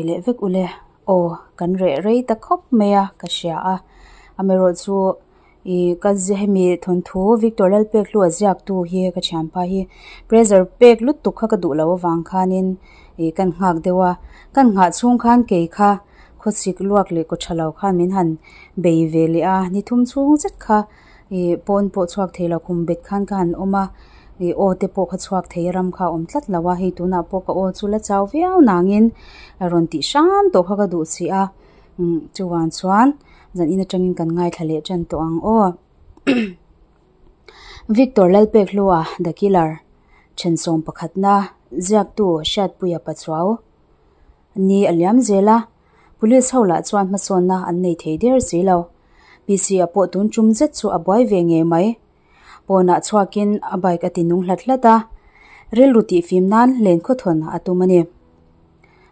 leh vek ule. Aw kan reh rei ta khawp mai a ka hria a. Amaherawhchu ih ka hemi thawnthu Victor Lalpekhlua ziaktu hi ka thianpa hi pressure pek lutuk kha ka duh loh avang khanin ih kan nghak deuh a. Kan nghah chhung khan kei kha khawchhik luak leh kaw tha lo khan min han bei ve leh a ni thum chhung zet kha ih pawn pawh chhuak thei lo khum bet khan ka han awm a ih aw te pawh kha chhuak thei a ram kha a awm tlat lo a hei tunah pawh ka aw chu la chau viau nangin a rawn tih hram tawh kha ka duh si a umm chuvang chuan zan in atangin kan ngaithla leh tan tawh ang aw Victor Lalpekhlua The Killer Thensawm pakhatna ziaktu Hriatpuia Pachuau ni a liam zel a. Police ho lah chuan hmasawnna an nei thei der si lo. PC a pawh tun tum zet chu a buai ve ngei mai. Pawnah chhuakin a bike a ti nung hlat hlat a, rilru tihfim nan len khawthawn a tum a ni.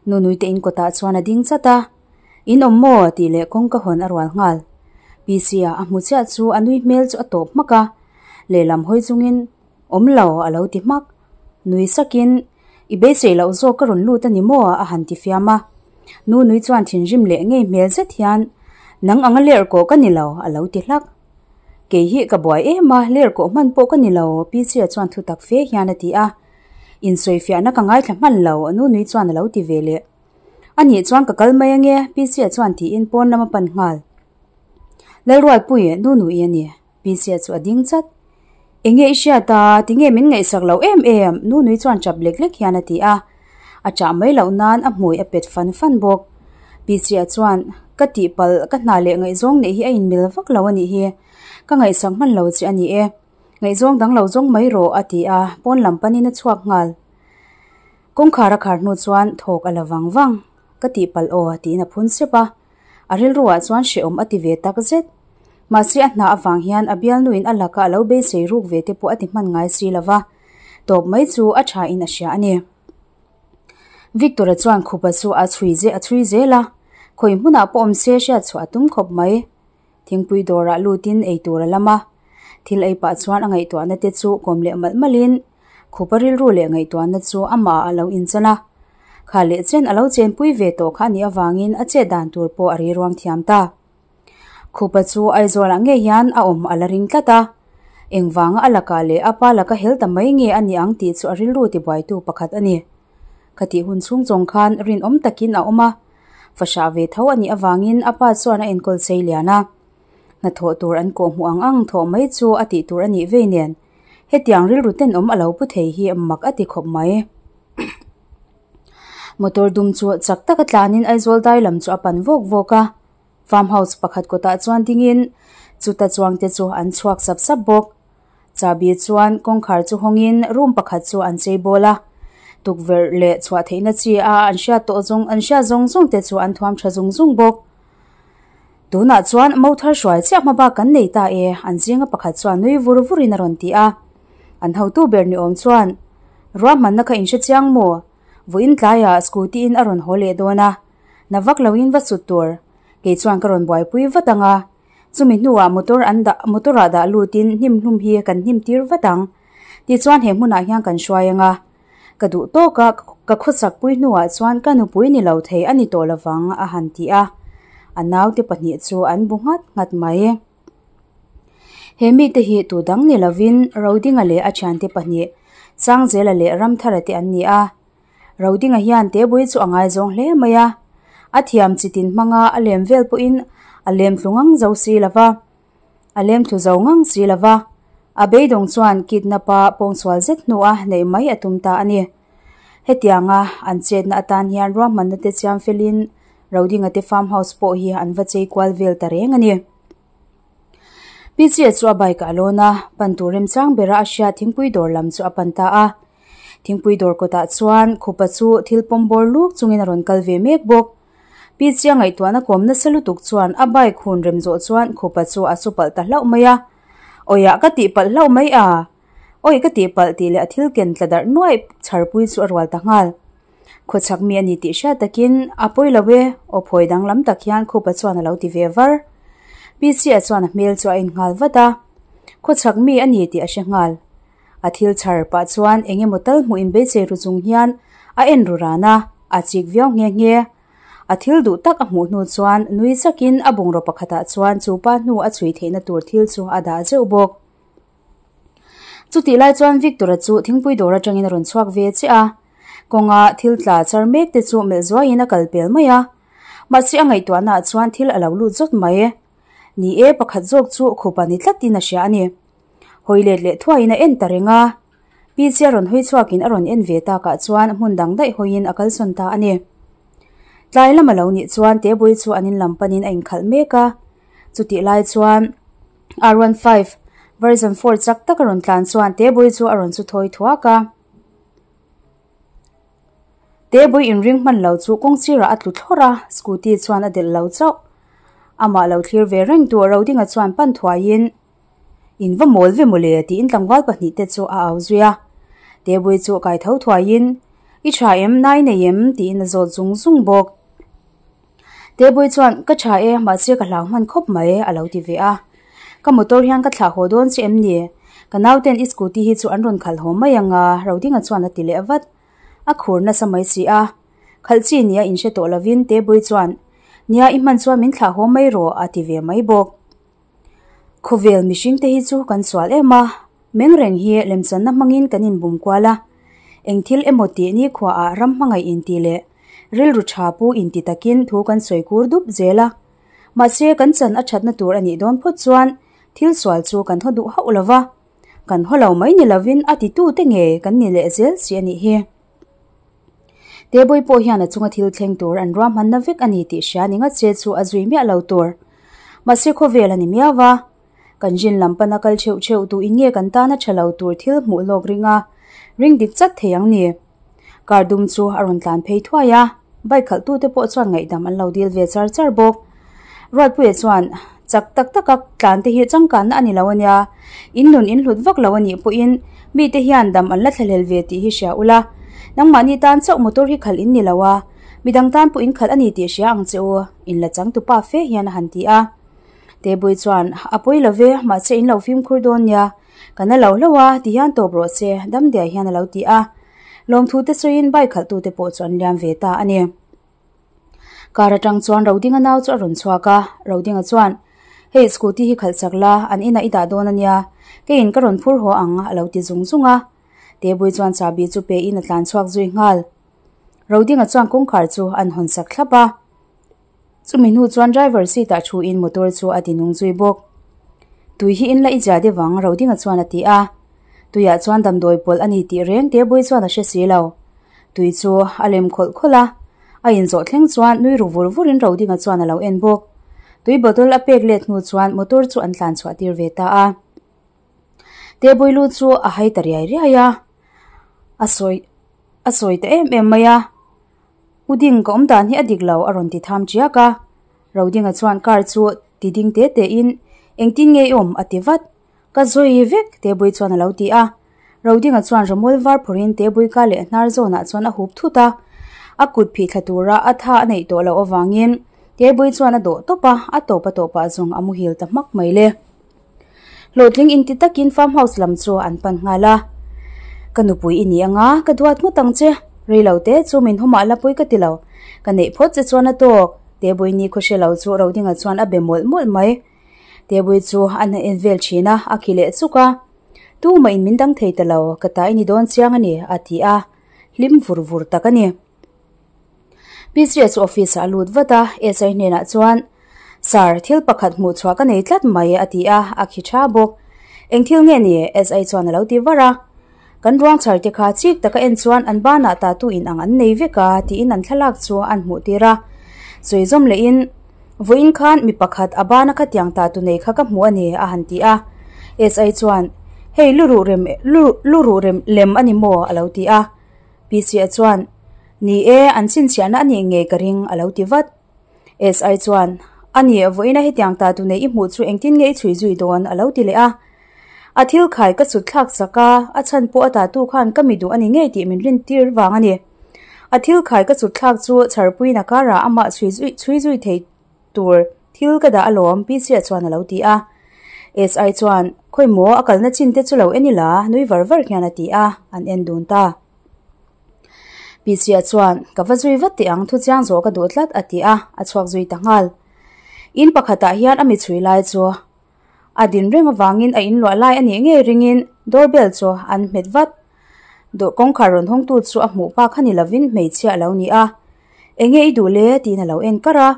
Nunuite in kawtah chuan a ding chat a, In awm maw? tih leh kawngka hawn a rual nghal. PC a a hmu chiah chu a nui hmel chu a tawp hmak a, lehlam hawi chungin Awm lo, a lo ti hmak. Nui sakin, I beisei loh zawk ka rawn lut a ni maw? a han ti fiam a. Nu nui chuan thinrim leh ngei hmel zet hian, Nang anga ler kawh ka ni lo, a lo ti hlak. Kei hi ka buai em a, ler kawh hman pawh ka ni lo, Pi Chia chuan thutak fe hian a ti a. Insawifiahna ka ngaithla hman lo, nu nui chuan a lo ti ve leh. A nih chuan ka kal mai ange, Pi Chia chuan tiin pawn lam a pan nghal. Lalruatpui, nu nui a ni. Pisia chu a ding chat. Enge i hriat a, tinge min ngaihsak loh em em? Nunui chuan chap lek lek hian a ti a. A chah mai loh nan a hmui a pet fan fan bawk. Pisia chuan, Ka tihpalh, ka hna leh ngaihzawng neih hi a inmil vak lo a nih hi. Ka ngaihsak hman lo che a ni e. Ngaihzawng dang lo zawng mai rawh, a ti a, pawn lam panin a chhuak nghal. Kawngkhar a khar hnu chuan thawk a la vang vang. Ka tihpalh aw, tiin a phun sep a. A rilruah chuan hrehawm a ti ve tak zet. Mahse a hna avang hian a bialnuin a laka a lo beisei ruk ve te pawh a ti hman ngai si lo va, tawp mai chu a tha in a hria a ni. Victor-a chuan khupa chu a chhui a chhui zel a, khawi hmunah pawh awm se hriat chhuah a tum khawp mai. Thingpui dawrah lutin ei tur a lam a, thil ei pah chuan a ngaihtuahna te chu kawm leh malh malhin khupa rilru leh ngaihtuahna chu amah a lo inchan a. Kha leh chen a lo chenpui ve tawh kha a nih avangin a chet dan tur pawh a riruang thiam ta. Khupa chu Aizawlah ngei hian a awm a la ring tlat a, engvanga a lakah leh a pa laka hel ta mai nge a ni ang tih chu a rilru tibuaitu pakhat a ni. Khatih hun chhung chawng khan rinawm takin a awm a, fahrah ve tho a nih avangin a pa chuan a enkawl chei lian a. Hnathawh tur an kawhhmuh ang ang thawh mai chu a tih tur a nih vei nen, hetiang rilru tenawm a lo pu thei hi mak a ti khawp mai. Motor dum chu chak taka tlanin Aizawl dai lam chu a pan vawk vawk a, farm house pakhat kawtah chuan dingin chuta chuangte chu an chhuak sap sap bawk. Chahbi chuan kawngkhar chu hawngin room pakhat chu an chei bawl a, tukverh leh chhuah theihna chi a an hriat tawh zawng an hriat zawng zawng te chu an thuam tha zung zung bawk. Tunah chuan mo thar hruai chiah hma bak kan nei ta e, an zinga pakhat chuan nui vur vurin a rawn ti a. An hotu ber ni awm chuan, Ruahmanna kha in hre chiang maw? Vawiin tlaiah scooty in a rawn haw leh dawn a, na vak loin va sut tur. Kei chuan ka rawn buaipui vat ang a, chumi hnuah motor an dah motor ah dah lutin hnim hlum hi kan hnim tir vat ang. Tichuan he hmunah hian kan hruai ang a. Ka duh tawk a, ka khawsak pui hnuah chuan ka nupui ni lo thei a ni tawh lovang a han ti a. A naute pahnih chu an bu nghat nghat mai. He mite hi tu dang ni lovin Rodinga leh a thiante pahnih, Sangzela leh Ramthara te an ni a. Rodinga hian Tebui chu a ngaizawng hle mai a. A thiam chitin hmanga a lem vel pawhin a lem thlu ngang zo si lova. A lem thlu zo ngang si lova. A beidawng chuan kidnap a pawngsual zet hnua neih mai a tum ta a ni. Hetianga an chetna atan hian ruahmanna te chiam felin Rodinga te farm house pawh hi an va chei kual vel ta reng a ni. Pichia chu a bike ah a lawn a, pan tur remchang bera a hria thingpui dawr lam chu a pan ta a. Thingpui dawr kawtah chuan khupa chu thil pawm bawr luk chungin a rawn kal ve mek bawk. Pichia ngaihtuahna kawm nasa lutuk chuan a bike hun rem zawh chuan khupa chu a su palh ta hlauh mai a. Awiah ka tih palh hlauh mai a! Awi ka tih palh tih leh a thil ken tla darh nuaih chharpui chu a rual ta nghal. Khawchhak mi a ni tih hriat takin a pawi lo e, aw phawi danglam tak hian khupa chuan a lo ti ve var. Pc-a chuan a hmel chu a en nghal vat a, khawchhak mi a ni tih a hre nghal. A thil chhar pah chuan eng emaw tal hmuh inbeichei ru chung hian a en ru ran a, a chik viau nghe nghe. A thil duh tak a hmuh hnu chuan nui sakin a bungraw pakhatah chuan chu pa hnu a chhui theihna tur thil chu a dah zeuh bawk. Chutih lai chuan Victor-a chu thingpui dawr atangin a rawn chhuak ve chiah a, kawnga thil tla char mek te chu melh zuaiin a kal pel mai a. Mahse a ngaihtuahnaah chuan thil a lo lut zawt mai. Ni e, pakhat zawk chu khupa ni tlatin a hria a ni. Hawi let leh thuaiin a en ta reng a. Pi Chia rawn hawi chhuakin a rawn en ve takah chuan hmun dang daih hawiin a kalsawn ta a ni. Tlai lam a lo nih chuan Tebui chu an in lam panin a inkhalh mek a. Chutih lai chuan R15 version 4 chak tak a rawn tlan chuan Tebui chu a rawn chu thawi thuak a. Tebui inring hman lo chu kawng sirah a tlu thlawrh a, scooty chuan a delh lo chauh. Amah lo thlir ve reng tur Rodinga chuan pan thuaiin In va mawl ve mawle tiin tlangval pahnihte chu a au zui a. Tebui chu kai tho thuaiin, I tha em, nai nei em? tiin a zawt zung zung bawk. Tebui chuan, Ka tha e, mahse ka hlau hman khawp mai, a lo ti ve a. Ka motor hian ka thlah haw dawn che em ni? Ka nauten i scooty hi chu an rawn khalh haw mai ang a, Rodinga chuan a ti leh vat. A khur nasa mai si a. Khalh chi nia inhre tawh lovin Tebui chuan, Nia, i hman chuan min thlah haw mai rawh, a ti ve mai bawk. Khawvel mihringte hi chu kan sual em a, meng reng hi lemchanna hmangin kan inbum kual a. Eng thil emaw tih nikhuaah ram hmangaih inti leh rilru tha pu inti takin thu kan sawi kur dup zel a. Mahse kan chan a thatna tur a nih dawn phawt chuan thil sual chu kan haw duh hauh lo va, kan haw lo mai ni lovin a titute ngei kan ni leh zel si a nih hi. Tebui pawh hian a chunga thil thleng tur an ruahmanna vek a ni tih hria ni ngat se chu a zui miah lo tur. Mahse khawvel a ni miau va. Kan rin lam pana kal theuh theuh duhin nge kan tana tha lo tur thil hmuh lawk ring a, ring dik chat thei ang ni. Car dum chu a rawn tlan phei thuai a, bike khalhtute pawh chuan ngaihdam an lo dil ve char char bawk. Ruatpuia chuan, Chak tak taka tlan te hi changkanna a ni lo a nia, in nun in hlut vak lo a nih pawhin mite hian dam an la thlahlel ve tih hi hria ula, nangmahni tan chauh motor hi khalh in ni lo a, midang tan pawh in khalh a ni tih hria ang che u, in la changtupa fe hian a han ti a. Tebui chuan, A pawi lo ve, mahse in lo fimkhur dawn nia, ka na lo hlauh a, ti hian tawp rawh se, damdiai hian a lo ti a. Lawmthu te sawiin bike khalhtute pawh chu an liam ve ta a ni. Car atang chuan Rodinga nau chu a rawn chhuak a, Rodinga chuan, Hei scooty hi khalh chak la, an inah i dah dawn a nia, keiin ka rawn phur haw ang a lo ti zung zung a. Tebui chuan chahbi chu pe in a tlan chhuak zui nghal. Rodinga chuan kawngkhar chu an hawn sak thlap a. Chumi hnu chuan driver seat ah thu in motor chu a ti nung zui bawk. Tui hi in la i zia deuh ang Rodinga chuan a ti a. Tuiah chuan damdawi pawlh a ni tih reng Tebui chuan a hre si lo. Tui chu a lem khawlh khawlh a, a inzawh thleng chuan nui ru vur vurin Rodinga chuan a lo en bawk. Tui bottle a pek let hnu chuan motor chu an tlan chhuah tir ve ta a. Tebui lu chu a hai ta riai riai a, a sawi a sawi ta em em mai a. U Ding ka awm dan hi a dik lo a rawn ti tham chiak a. Rodinga chuan car chu ti ding te te in engtin nge i awm a ti vat. Ka zawi vek, Tebui chuan a lo ti a. Rodinga chuan rawmawl var phawrhin Tebui ka leh hnar zawnah chuan a hup thut a. A kut phih thla tura a tha a neih tawh loh avangin Tebui chuan a dawh tawp a, a tawp a tawpah zawng a muhil ta hmak mai le. Hlawhtling inti takin farm house lam chu an pan nghal a. Ka nupui i ni anga, ka duat ngawt ang che. Reilo te chu min hawmah la pui ka ti lo. Ka neih phawt che chuan a tawk. Tebui ni khaw hre lo chu Rodinga chuan a be mawlh mawlh mai. Tebui chu a na en vel thin a, a khi leh chuk a. Tumah in min dang thei ta lo, ka ta i ni dawn chiang a ni, a ti a. Hlim vur vur tak a ni. Pca chu office ah a lut vat a, SI hnenah chuan, Sir, thil pakhat hmuh chhuah ka nei tlat mai, a ti a, a khi tha bawk. Eng thil nge ni? SI chuan a lo ti var a. Kan ruang chhar te kha chik taka en chuan an banah tatu in ang an nei vek a, tiin an thlalak chu an hmuh tir a. Sawi zawm lehin, Vawiin khan mi pakhat a bana khatiang tatu nei kha ka hmu a ni, a han ti a. SI chuan, Hei luruh rem, luruh rem lem a ni maw? a lo ti a. Pca chuan, Ni e, an chhinchhiahna a nih ngei ka ring, a lo ti vat. SI chuan, A ni, vawiina hetiang ta tu nei i hmuh chu engtin nge i chhui zui dawn? a lo ti leh a. A thil khai ka sut thlak sak a, a chhan pawh a tatu khan ka mi duh a ni ngei tih min rin tir vang a ni. A thil khai ka sut thlak chu chharpuiin a karah amah chhui zui chhui zui thei tur thil ka dah alawm, Pca chuan a lo ti a. SI chuan, Khawi maw, a kalna chin te chu lo en ila, nui var var hian a ti a, an en dun ta. Pisia chuan, Ka va zui vat teh ang, thuchiang zawh ka duh tlat, a ti a, a chhuak zui ta nghal. In pakhatah hian a mi chhui lai chu a din reng avangin a inluah lai a nih ngei ringin doorbell chu an hmet vat. Dawh kawngkhar rawn hawngtu chu a hmuh pa kha ni lovin hmeichhia a lo ni a. Enge i duh le? tiin a lo en kar a.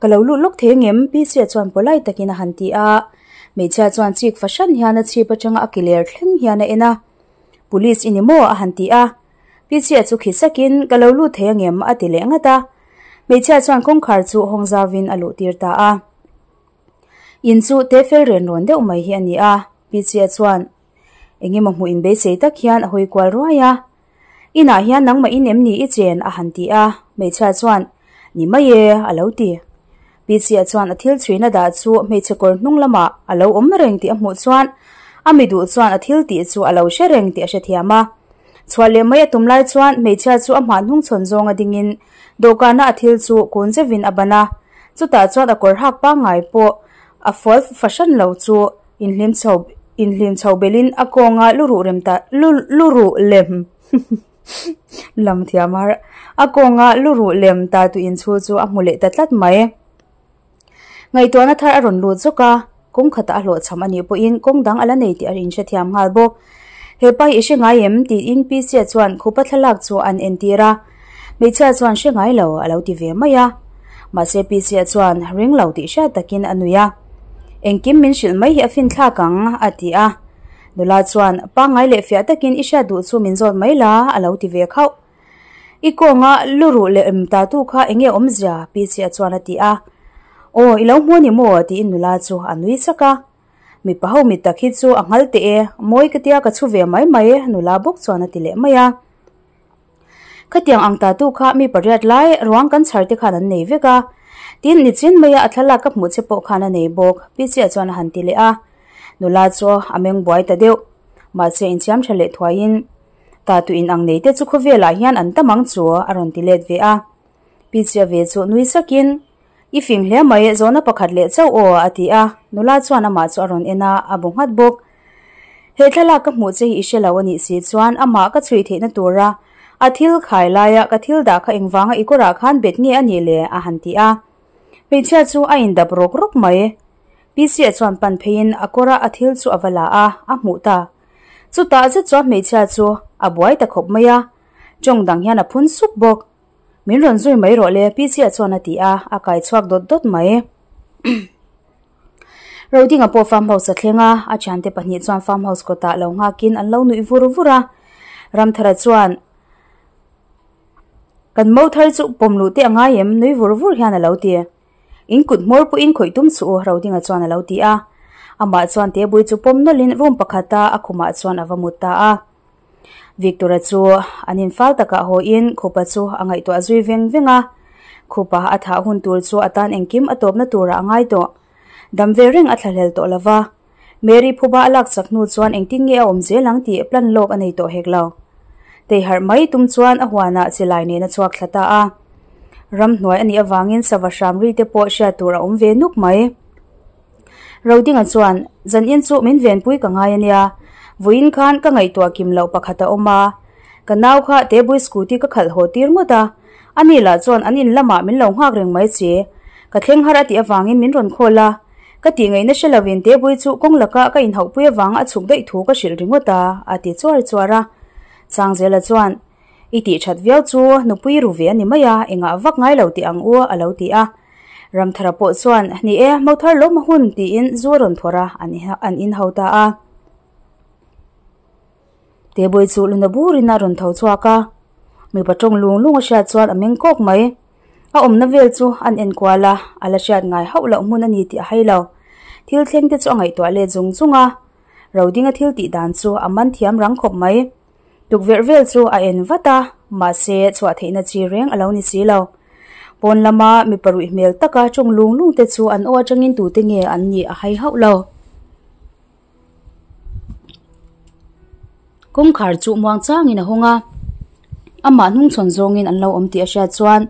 Ka lo lut lawk thei angem? Pisia chuan polite takin a han ti a. Hmeichhia chuan chik fahran hian a chhip atanga a ki ler thleng hian a en a. Police i ni maw? a han ti a. Pisia chu khi sakin, Ka lo lut thei angem? a ti leh ngat a. Hmeichhia chuan kawngkhar chu hawng zauvin a luh tir ta a. In chu te fel ren rawn deuh mai hi a ni a. Pisia chuan engemaw hmuh inbeisei tak hian a hawi kual ruai a. Inah hian nangmah in em ni i chen? a han ti a. Hmeichhia chuan, Ni mai e, a lo ti. Pisia chuan a thil chhuina dah chu hmeichhe kawr hnung lamah a lo awm reng tih a hmuh chuan a mi duh chuan a thil tih chu a lo hre reng tih a hrethiam a. Chhuah leh mai a tum lai chuan hmeichhia chu a hmah hnung chhawn zawnga dingin dawhkana a thil chu kun zeuhin a ban a. Chutah chuan a kawr hak pangngai pawh a fual fahran lo chu inhlim chho inhlim chho belhin a kawnga luruh rem ta luruh lem lam thiam har a kawnga luruh lem ta tu inchhu chu a hmu leh ta tlat mai. Ngaihtuahna thar a rawn lut zawk a, kawng khatah a hlawhchham a nih pawhin kawng dang a la nei tih a inhrethiam nghal bawk. He pa hi i hre ngai em? tiin Pisia chuan khupa thlalak chu an entir a. Hmeichhia chuan hre ngai lo a lo ti ve mai a. Mahse Pisia chuan ring lo tih hriat takin a nui a. Engkim min hrilh mai hi a finthlak ang a ti a. Nula chuan pangngai leh fiah takin i hriat duh chu min zawt mai la a lo ti ve khauh. I kawnga luruh leh em tatu kha enge awmzia? Pisia chuan a ti a. Aw, i lo hmu a ni maw? tiin nula chu a nui sak a. Mipa ho mit tak hi chu a nghal teh e, mawi ka tia ka chhu ve mai mai, nula bawk chuan a ti leh mai a. Khatiang ang tatu kha mi pariat lai ruang kan chhar te khan an nei vek a. Tin, nichin maia a thlalak ka hmuh che pawh khan a nei bawk, Pisia chuan a han ti leh a. Nula chu a meng buai ta deuh. Mahse, insiam tha leh thuaiin. Tatu in ang nei te chu khawvelah hian an tam ang chu a rawn ti let ve a. Pichia ve chu nui sakin, I fing hle mai, zawhna pakhat leh chauh aw a ti a. Nula chuan amah chu a rawn en a, a bu nghat bawk. He thlalak ka hmuh che hi i hre lo a nih si chuan amah ka chhui theihna tura a thil khai laia ka thil dah kha engvanga i kawrah khan bet nge a nih le a han ti a. Hmeichhia chu a indap rawk rawk mai. Pichia chuan pan pheiin a kawra a thil chu a va la a, a hmuh ta. Chutah zet chuan hmeichhia chu a buai ta khawp mai a, tawng dang hian a phun sup bawk. Min rawn zui mai rawh le, Pisia chuan a ti a, a kai chhuak dawt dawt mai. Rodinga pawh farm house a thleng a, a thiante pahnih chuan farm house kawtah lo nghakin an lo nuih vur vur a. Ramthara chuan, Kan mo thar chu pawm luh teh a ngai em? nui vur vur hian a lo ti. In kut hmawr pawhin khawih tum suh u, Rodinga chuan a lo ti a. Amah chuan Tebui chu pawm nawlhin room pakhata a khumah chuan a va mut ta a. Victor-a chu an infal takah hawiin Khupa chu a ngaihtuah zui veng veng a. Khupa a thah hun tur chu a tan engkim a tawpna turah a ngai tawh. Dam ve reng a thlahlel tawh lo va. Mary phuba a lak chak hnu chuan engtin nge a awm zel ang tih plan lawk a nei tawh hek lo. Teiharh mai tum chuan a huanah silai nen a chhuak thla ta a. Ramhnuai a nih avangin sava hram ri te pawh hriat tur a awm ve nuk mai. Rodinga chuan, Zanin chu min venpui ka ngai a nia. Vawiin khan ka ngaihtuah kim loh pakhat a awm a. Ka nau kha Tebui scooty ka khalh haw tir ngawt a. Ani lah chuan an in lamah min lo nghak reng mai che. Ka thleng har a tih avangin min rawn call a. Ka tih ngaihna hre lovin Tebui chu kawng laka ka inhauhpui avanga a chhuk daih thu ka hrilh ringawt a, a ti chuar chuar a. Sangzela chuan, I tih that viau chu nupui ru ve a ni mai a, engah vak ngai lo tih ang u, a lo ti a. Ramthara pawh chuan, Ni e, Mothar lawm a hun, tiin zu a rawn phawrh a, an inhau ta a. Tebui chu luna burin a rawn tho chhuak a, mipa tawng lung lung a hriat chuan a meng kawk mai. A awmna vel chu an enkual a, a la hriat ngai hauh loh hmun a ni tih a hai lo. Thil thleng te chu a ngaihtuah let zung zung a, Rodinga thil tih dan chu a man thiam rang khawp mai. Tukverh vel chu a en vat a, mahse chhuah theihna chi reng a lo ni si lo. Pawn lama mipa ruih hmel taka tawng lung lung te chu an aw atangin tute nge an nih a hai hauh lo. Kawngkhar chu muang changin a hawng a, amah hnungchhawn zawngin an lo awm tih a hriat chuan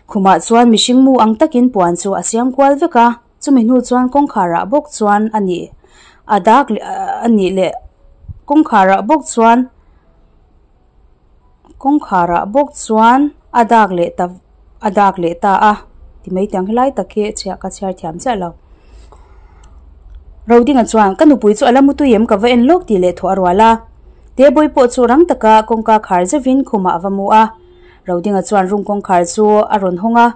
khumah chuan mihring mu ang takin puan chu a siam kual vek a, chumi hnu chuan kawngkharah bawk chuan a nih a dak leh a nih leh kawngkharah bawk chuan. Kawngkharah bawk chuan a dak leh ta a dak leh ta a ti mai tiang helai tak hi chhiah ka chhiar thiam chiah lo. Rodinga chuan ka nupui chu a la mutui em ka va en lawk tih leh thawh a rual a. Tebawii pawh chu rang taka kawngka khar zeuhin khumah a va mu a. Rodinga chuan room kawngkhar chu a rawn hawng a.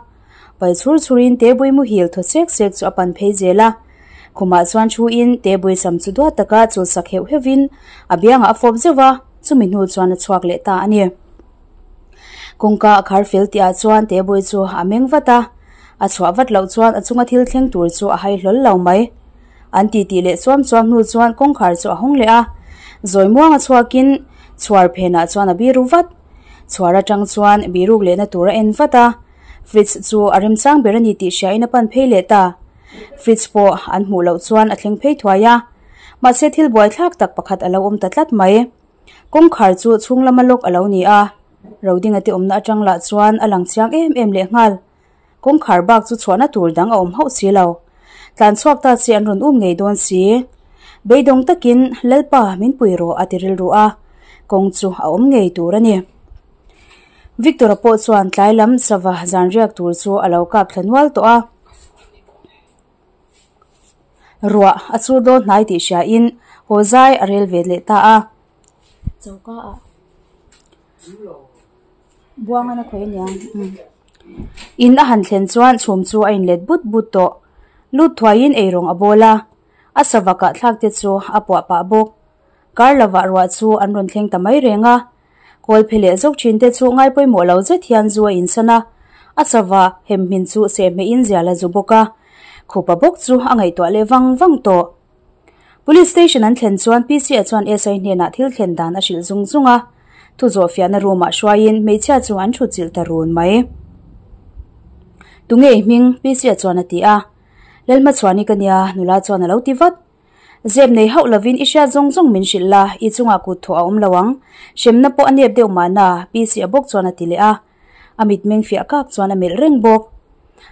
Pal chhur chhurin Tebawii muhil thaw sek sek chu a pan phei zel a. Khumah chuan thuin Tebawii sam chu duat taka chulsak heuh heuhin a biangah a fawp zeuh a, chumi hnu chuan a chhuak leh ta a ni. Kawngka a khar fel tihah chuan Tebawii chu a meng vat a, a chhuah vat loh chuan a chunga thil thleng tur chu a hai hlawl lo mai. An titi leh chuam chuam hnu chuan kawngkhar chu a hawng leh a, zawi muanga chhuakin chhuar phenah chuan a biru vat. Chhuar atang chuan biruk lehna tur a en vat a, Fridge chu a remchang ber a ni tih hriain a pan phei leh ta. Fridge pawh an hmuh loh chuan a thleng phei thuai a, mahse thil buaithlak tak pakhat a lo awm ta tlat mai. Kawngkhar chu chhung lama lock a lo ni a, Rodinga te awmna atang lah chuan a lang chiang em em leh nghal. Kawngkhar bak chu chhuahna tur dang a awm hauh si lo. Tlan chhuak ta che an rawn um ngei dawn si. Beidawng takin Lalpa min pui rawh a ti rilru a, kawng chu a awm ngei tur a ni. Victor-a pawh chuan tlai lam sava zan riak tur chu a lo kap thla nual tawh a. Ruah a chur dawn hnai tih hriain haw zai a rel ve leh ta a. Choka ah buang an a khawi aniang umm in a han thlen chuan chhum chu a inlet but but tawh. Lut thuaiin eirawng a bawl a, a sava kah thlak te chu a puah pah bawk. Kar lovah ruah chu an rawn thleng ta mai reng a. Kawl phe leh zawk thin te chu ngai pawimawh lo zet hian zu a insan a, a sava hem hmin chu sehhmehin zial a zu bawk a, khupa bawk chu a ngaihtuah leh vang vang tawh. Police station an thlen chuan PC-a chuan SI hnenah thil thlen dan a hrilh zung zung a, thu zawhfiahna room-ah hruaiin hmeichhia chu an thutchilh ta run mai. Tunge i hming? PC-a chuan a ti a. Lalhmachhuani ka nia, nula chuan a lo ti vat. Zep nei hauh lovin i hriat zawng zawng min hrilh la, i chungah kut thawh a awm lo ang. Hremna pawh a nep deuh mahna, PC a bawk chuan a ti leh a. A mitmeng fiah kak chuan a melh reng bawk.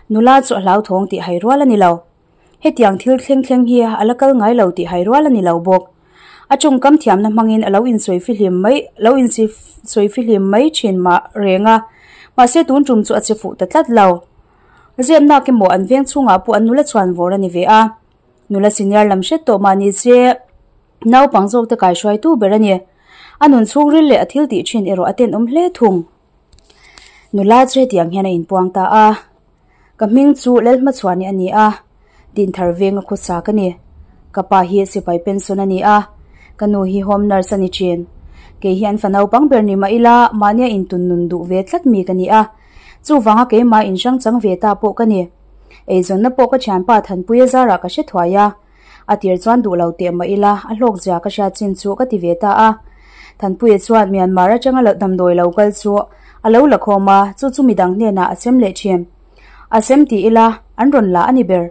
Nula chu a hlauthawng tih hai rual a ni lo. Hetiang thil thleng thleng hi a la kal ngai lo tih hai rual a ni lo bawk. A tawngkam thiamna hmangin a lo insawi fihlim mai lo insawi fihlim mai thin mah reng a, mahse tun tum chu a che fuh ta tlat lo. Zepnak emaw an veng chhungah pawh an nula chhuan vawr a ni ve a. Nula senior lam hret tawh mah ni se naupang zawk te kaihruaitu ber a ni. A nun chhungril leh a thil tih thin erawh a tenawm hle thung. Nula chu hetiang hian a inpuang ta a, Ka hming chu Lalhmachhuani a ni a, Dinthar venga khawsa ka ni. Ka pa hi sipai pension a ni a, ka nu hi home nurse a ni thin. Kei hi an fa naupang ber ni mah ila mahnia intun nun duh ve tlat mi ka ni a, chuvanga keimah inhrang chang ve ta pawh ka ni. Eizawnna pawh ka thianpa Thanpuia zarah ka hre thuai a, a tir chuan duh lo teh mah ila a hlawk zia ka hriat chin chu ka ti ve ta a. Thanpuia chuan Myanmar atanga damdawi lo kal chu a lo la khawm a, chu chu midang hnenah a sem leh thin. A sem ti ila an rawn la a ni ber.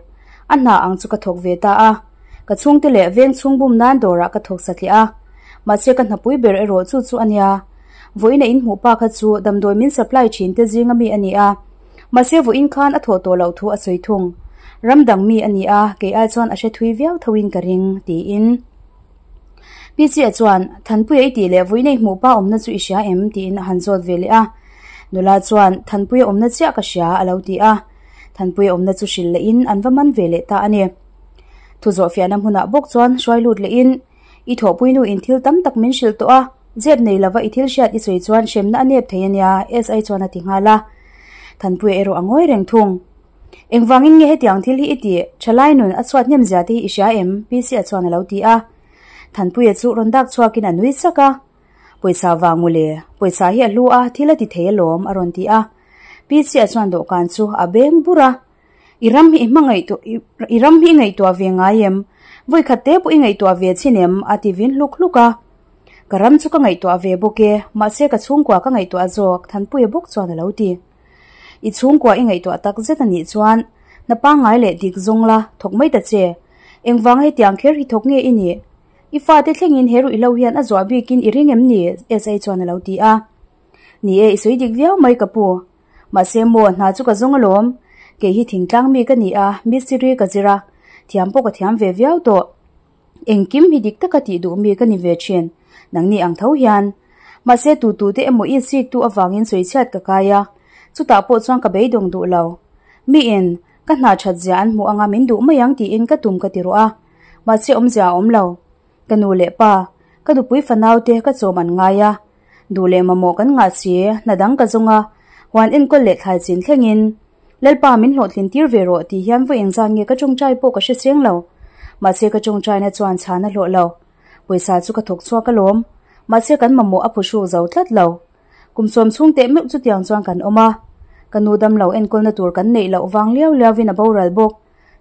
A hna ang chu ka thawk ve ta a, ka chhungte leh veng chhung bum nan dawrah ka thawk satliah a, mahse ka hnapui ber erawh chu chu a nia. Vawiin a inhmuh pa kha chu damdawi min supply thin te zinga mi a ni a. Mahse vawiin khan a thawh tawh loh thu a sawi thung. Ram dang mi a ni a, kei ai chuan a hre thui viau thoin ka ring, tiin. Pichia chuan, Thanpuia i tih leh vawiin a i hmuh pa awmna chu i hria em? tiin a han zawt ve leh a. Nula chuan, Thanpuia awmna chiah ka hria, a lo ti a. Thanpuia awmna chu hrilh lehin an va man ve leh ta a ni. Thu zawhfiahna hmunah bawk chuan hruai lut lehin, I thawhpui nu in thil tam tak min hrilh tawh a, zep nei lova i thil hriat i sawi chuan hremna a nep thei a nia, SI chuan a ti nghal a. Thanpuia erawh a ngawi reng thung. Engvangin nge hetiang thil hi i tih? Thalai nun a chhuat hnem zia te hi i hria em? PC-a chuan a lo ti a. Thanpuia chu rawn dak chhuakin a nui sak a. Pawisa vang mawle, pawisa hi a hlu a, thil a ti thei alawm, a rawn ti a. PC-a chuan dawhkan chu a beng bur a. I ram hi i hmangaihtuah i ram hi i ngaihtuah ve ngai em? Vawikhat te pawh i ngaihtuah ve chin em? a ti vin hluk hluk a. Ka ram chu ka ngaihtuah ve bawk e, mahse ka chhungkua ka ngaihtuah zawk, Thanpuia bawk chuan a lo ti. I chhungkua i ngaihtuah tak zet a nih chuan hna pangngai leh dik zawng la thawk mai ta che. Engvanga hetiang kher hi thawk nge i nih? I fate thlengin he ruihhlo hian a zuah bikin i ring em ni? SA chuan a lo ti a. Ni e, i sawi dik viau mai ka pu. Mahse maw, hna chu ka zawng alawm. Kei hi thingtlang mi ka ni a, mistiri ka zir a, thiam pawh ka thiam ve viau tawh. Engkim hi dik taka tih duh mi ka ni ve thin, nangni ang tho hian. Mahse tu tu te emaw i sik tu avangin sawichhiat ka kai a, chutah pawh chuan ka beidawng duh lo. Miin ka hna that zia an hmuh anga min duh mai ang tiin ka tum ka ti ruah a, mahse awmzia a awm lo. Ka nu leh pa, ka nupui fanau te ka chawm an ngai a, duh leh mamawh kan ngah si, hna dang ka zawng a, huan enkawl leh thlai chin thlengin Lalpa min hlawhtlin tir ve rawh tih hian vawi engzan nge ka tawngtai pawh ka hre seng lo. Mahse ka tawngtaina chuan chhan a hlawh lo. Pawisa chu ka thawk chhuak alawm. Mahse kan mamawh a phuhruk zo tlat lo. Kum sawm chhung teh meuh chutiang chuan kan awm a. Ka nu dam lo enkawlna tur kan neih loh vang liau liauin a boral bawk.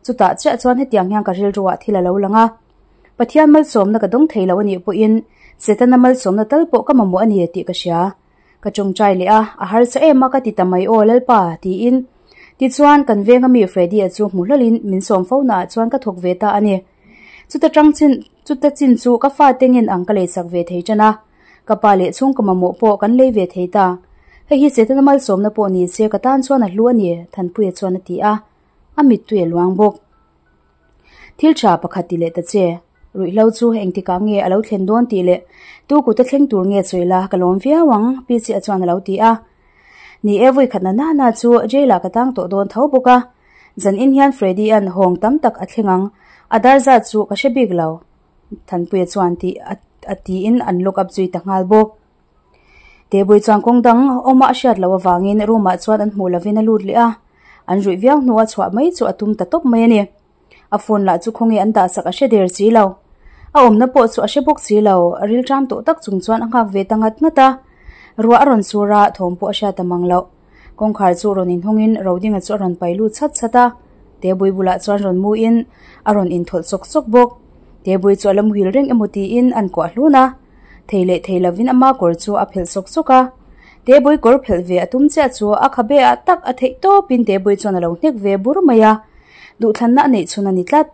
Chutah chiah chuan hetiang hian ka rilruah thil a lo lang a. Pathian malsawmna ka dawng thei lo a nih pawhin Setana malsawmna tal pawh ka mamawh a ni tih ka hria. Ka tawngtai leh a, a harsa em a ka ti ta mai aw Lalpa tiin. Tichuan kan venga mi Freddy-a chu hmu hlawlin min sawm fo naah chuan ka thawk ve ta a ni. Chuta tang chin chuta chin chu ka fate ngen ang ka leisak ve thei tan a, ka pa leh chhungkaw mamawh pawh kan lei ve thei ta. Hei hi Setana malsawmna pawh ni se ka tan chuan a hlu a ni, Thanpuia chuan a ti a, a mittui a luang bawk. Thil tha pakhat ti leh ta che. Ruihhlo chu engtikah nge a lo thlen dawn tih leh tu kut a thleng tur nge sawi la ka lawm viau ang, Pi Chiah chuan a lo ti a. Ni e, vawi khatna nana chu jail ah ka tang tawh dawn tho bawk a. Zan in hian Freddy-a'n hawng tam tak a thleng ang, a dar zat chu ka hre bik lo, Thanpuia chuan ti a tiin an lock up zui ta nghal bawk. Tebui chuan kawng dang awma a hriat loh avangin room ah chuan an hmuh lovin a lut leh a, an ruih viau hnua chhuah mai chu a tum ta tawp mai a ni. A phone lah chu khawnge an dahsak a hre der si lo. A awmna pawh chu a hre bawk si lo, a rilṭam tawh tak chung chuan a nghak ve ta ngat ngat a. Ruah a rawn sur a, thawm pawh a hriat ta mang loh. Kawngkhar chu rawn inhawngin Rodinga chu a rawn pai lut chhat chhat a, Tebui bulah chuan rawn muin a rawn inthawlh sawk sawk bawk. Tebui chu a la muhil reng emaw tiin an kuah hlun a. Thei leh thei lovin ama kawr chu a phelh sawk sawk a. Tebui kawr phelh ve a tum chiah chu a khabe ah tak a theih tawpin Tebui chuan a lo hnek ve bur mai a, duhthlanna a neih chhun a ni tlat.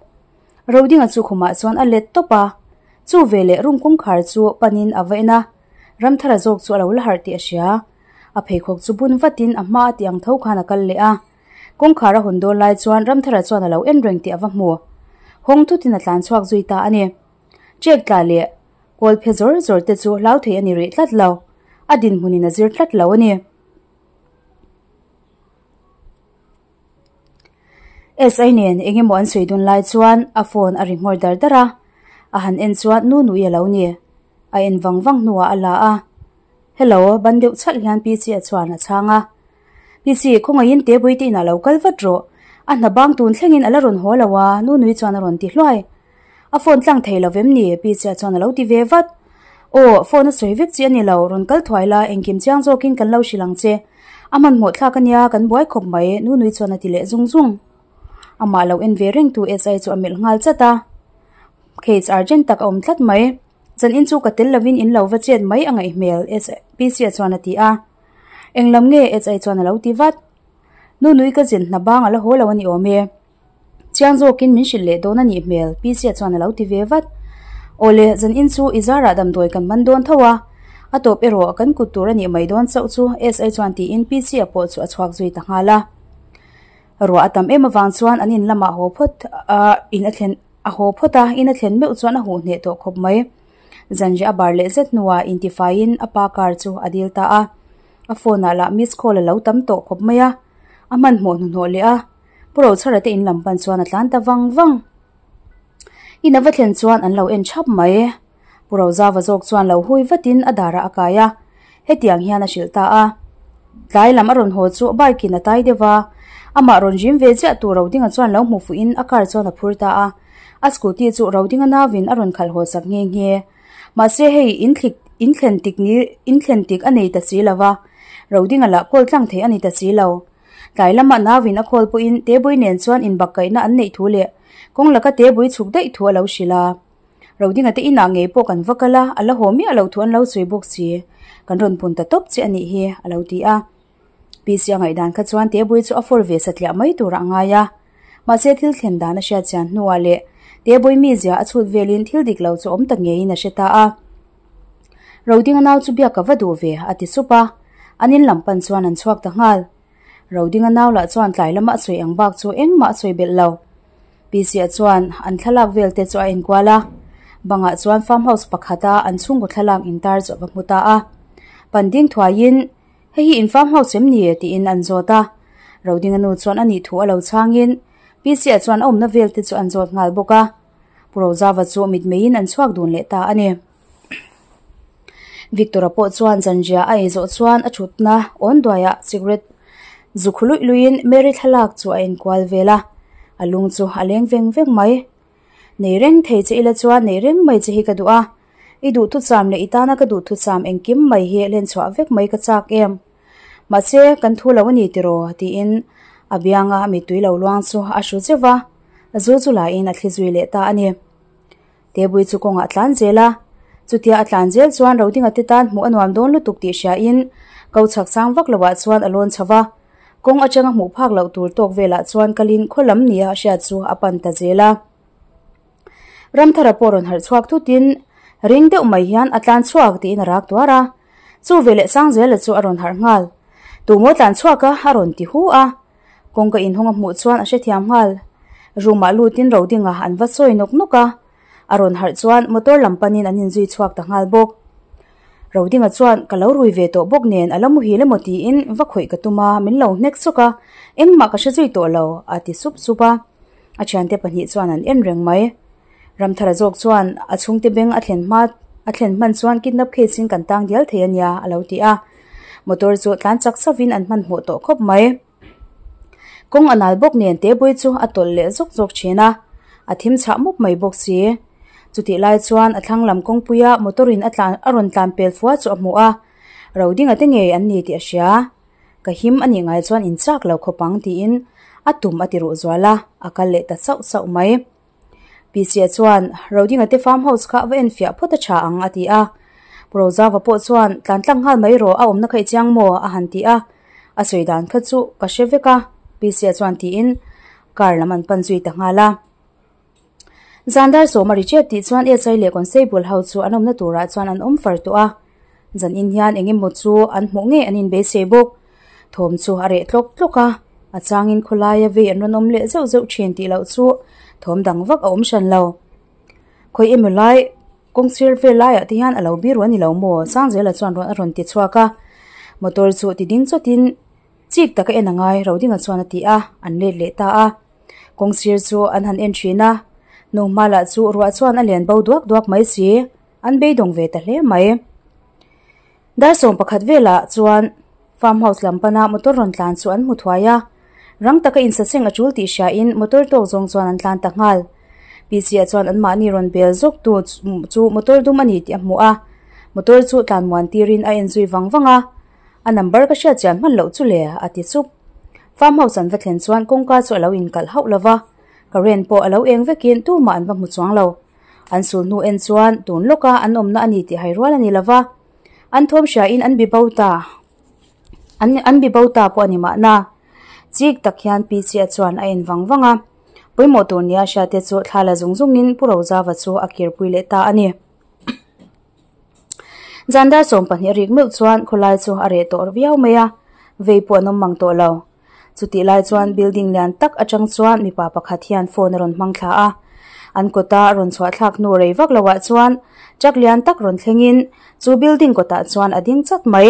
Rodinga chu khumah chuan a let tawp a, chu veleh room kawngkhar chu panin a va en a, Ramthara zawk chu a lo la harh tih a hria. A pheikhawk chu bun vatin a hma a tih ang tho khan a kal leh a. Kawngkhar a hawn dawn lai chuan Ramthara chuan a lo en reng tih a va hmu. Hawng thutin a tlan chhuak zui ta a ni. Check tla leh kawl phe zawr zawr te chu hlau thei a ni rih tlat lo. A dinhmunin a zir tlat lo a ni. SI nen eng emaw an sawi dun lai chuan a phone a ri nghawr dar dar a, a han en chuan nu nui a lo ni. A en vang vang hnuah a la a. Hello, ban deuh chhalh hian PC a chuan a chhang a. PC, khawngaihin Tebui te inah lo kal vat rawh. A hna bang tun thlengin a la rawn haw lo a, nu nui chuan a rawn ti hluai. A phone tlang thei lo vem ni? PC a chuan a lo ti ve vat. Aw, phone a sawi vek chi a ni lo, rawn kal thuai la, engkim chiang zawkin kan lo hrilh ang che. A hmanhmawh thlak a nia, kan buai khawp mai, nu nui chuan a ti leh zung zung. Amah lo en ve rengtu SI chu a melh nghal chat a. Case urgent tak a awm tlat mai. Zan in chu ka tel lovin in lo va chet mai a ngaih hmel, PC a chuan a ti a. Eng lam nge? SI chuan a lo ti vat. Nu nui ka zin hna bang a la haw lo a ni awm e. Chiang zawkin min hrilh leh dawn a nih hmel, PC a chuan a lo ti ve vat. Awle, zan in chu i zarah damdawi kan man dawn tho a, a tawp erawh kan kut tur a nih mai dawn chauh chu SI chuan tiin PC a pawh chu a chhuak zui ta nghal a. Ruah a tam em avang chuan an in lamah haw phawt a, in a thlen a haw phawt a, in a thlen meuh chuan a huh hneh tawh khawp mai. Zanriah a bar leh zet hnuah intifaiin a pa car chu a dil ta a, a phone ah lah miss call a lo tam tawh khawp mai a, a hmanhmawh hnuhnawh leh a. Pu Rochhara te in lam pan chuan a tlan ta vang vang. In a va thlen chuan an lo en thap mai. Pu Rozava zawk chuan lo hui vatin a darah a kai a, hetiang hian a hrilh ta a. Tlai lam a rawn haw chu bike in a tai deuh a, amah rawn rim ve chiah tur Rodinga chuan lo hmu fuhin a car chuan a phur ta a. A scooty chu Rodinga nauin a rawn khalh haw sak nghe nghe. Mahse hei inthlik inthlen tik ni inthlen tik a nei ta si lo va, Rodinga lah kawl tlang thei a ni ta si lo. Tlai lamah nauin a khawl pawhin Tebui nen chuan inbakkaihna an neih thu leh kawng laka Tebui chhuk daih thu a lo hrilh a. Rodinga te inah ngei pawh kan va kal a, a la haw miah lo thu an lo sawi bawk si. Kan rawn pun ta tawp che a nih hi, a lo ti a. PC a ngaihdan kha chuan Tebui chu a fawr ve satliah mai turah a ngai a. Mahse thil thlen dan a hriat chian hnuah leh Tebui mizia a chhut velin thil dik lo chu awm ta ngeiin a hre ta a. Rodinga nau chu biak ka va duh ve, a ti sup a. An in lam pan chuan an chhuak ta nghal. Rodinga nau lah chuan tlai lama a sawi ang bak chu engmah a sawi belh lo. PC-a chuan an thlalak vel te chu a enkual a. Bangah chuan farm house pakhata an chhungkaw thlalak intar chu a va hmu ta a. Pan ding thuaiin, Hei hi in farm house em ni? tiin an zawt a. Rodinga nu chuan a nih thu a lo chhangin, PC-a chuan a awmna vel te chu an zawt nghal bawk a. Pu Rozava chu mitmeiin an chhuak dun leh ta a ni. Victor-a pawh chuan zanriah a ei zawh chuan a thutna awn duaiah cigarette zu khu luih luihin Mary thlalak chu a enkual vel a, a lung chu a leng veng veng mai. Nei reng thei che ila chuan nei reng mai che hi ka duh a, i duhthucham leh i tana ka duhthucham engkim mai hi len chhuah vek mai ka chak em. Mahse, kan thu lo a ni tiraw? tiin a bianga mittui lo luang chu a hru zeuh va, zu chu lain a thli zui leh ta a ni. Tebui chu kawngah a tlan zel a, chutia a tlan zel chuan Rodinga te tan hmuh a nuam dawn lutuk tih hriain ko chhak sang vak loah chuan a lawn chho va, kawng atanga hmuh phak loh tur tawk velah chuan kalin khaw lam nia a hriat chu a pan ta zel a. Ramthara pawh rawn harh chhuak thutin ring deuh mai hian a tlan chhuak tiin a rak tuar a, chu veleh Sangzela chu a rawn harh nghal. Tumaw tlan chhuak a? a rawn ti hu a. Kawngka inhawng a hmuh chuan a hrethiam nghal. Room ah lutin Rodinga an va sawi nawk nawk a, a rawn harh chuan motor lam panin an inzui chhuak ta nghal bawk. Rodinga chuan ka lo rui ve tawh bawk nen a la muhil emaw tiin va khawih ka tum a, min lo hnek sawk a, engmah ka hre zui tawh lo, a ti sup sup a. A thiante pahnih chuan an en reng mai. Ramthara zawk chuan a chhungte beng a thlen hma a thlen hman chuan kidnap case in kan tang dial thei a nia, a lo ti a. Motor chu tlan chak sauhin an hmanhmawh tawh khawp mai. Kawng a nal bawk nen Tebui chu a tawlh leh zawk zawk thin a, a thim chhah mup mai bawk si. Chutih lai chuan a thlang lam kawngpuia motor in a tlan a rawn tlan pel fua chu a hmu a, ro dinga te ngei an ni tih a hria. Ka him a nih ngai chuan in chak lo khawp ang tiin a tum a ti ruh zual a, a kal leh ta sauh sauh mai. Pisia chuan, Rodinga te farm house kha va enfiah phawt a tha ang, a ti a. Pu Rozava pawh chuan, Tlan tlang nghal mai rawh, a awmna kha i chiang maw? a han ti a. A sawi dan kha chu ka hre vek a, Pisia chuan tiin car lam an pan zui ta nghal a. Zan dar sawm a ri tep tih chuan SI leh Constable ho chu an awmna turah chuan an awm far tawh a. Zan in hian eng emaw chu an hmuh ngei an inbeisei bawk. Thawm chu a reh tlawk tlawk a, a changin khawlaia vei an rawn awm leh zeuh zeuh thin tih loh chu thawm dang vak a awm hran lo. Khawi emaw lai kawng sir vel laiah te hian a lo biru a ni lo maw? Sangzela chuan rawn a rawn ti chhuak a, motor chu ti ding chawtin chik taka en a ngai Rodinga chuan a ti a, an let leh ta a. Kawng sir chu an han en thin a, hnung lah chu ruah chuan a lian bo duak duak mai si, an beidawng ve ta hle mai. Dar 11 velah chuan farm house lam pana motor rawn tlan chu an hmu thuai a, rang taka insaseng a tul tih hriain motor tawk zawng chuan an tlan ta nghal. PC-ah chuan anmahni rawn bel zawk tu chu motor dum a ni tih a hmu a, motor chu tlan muan tirin a en zui vang vang a, a number ka hriat chian hman loh chu le a ti sup. Farm house an va thlen chuan kawngka chu a lo inkalh hauh lo va, current pawh a lo eng vekin tumah an va hmu chuang lo. An sul hnu en chuan tun lawka an awmna a ni tih hai rual a ni lo va, an thawm hriain an bi bo ta an an bi bo ta pawh a ni mahna. Chik tak hian Pi Chia chuan a en vang vang a, pawimawh tur nia hriate chu thla la zung zungin Pu Rozava chu a kirpui leh ta a ni. Zan dar 12 a rik meuh chuan khawlai chu a reh tawh viau mai a, vei pawh an awm mang tawh lo. Chutih lai chuan building lian tak atang chuan mipa pakhat hian phone a rawn hmang thla a, an kawta rawn chhuah thlak hnu rei vak loah chuan truck lian tak rawn thlengin chu building kawtah chuan a ding chat mai.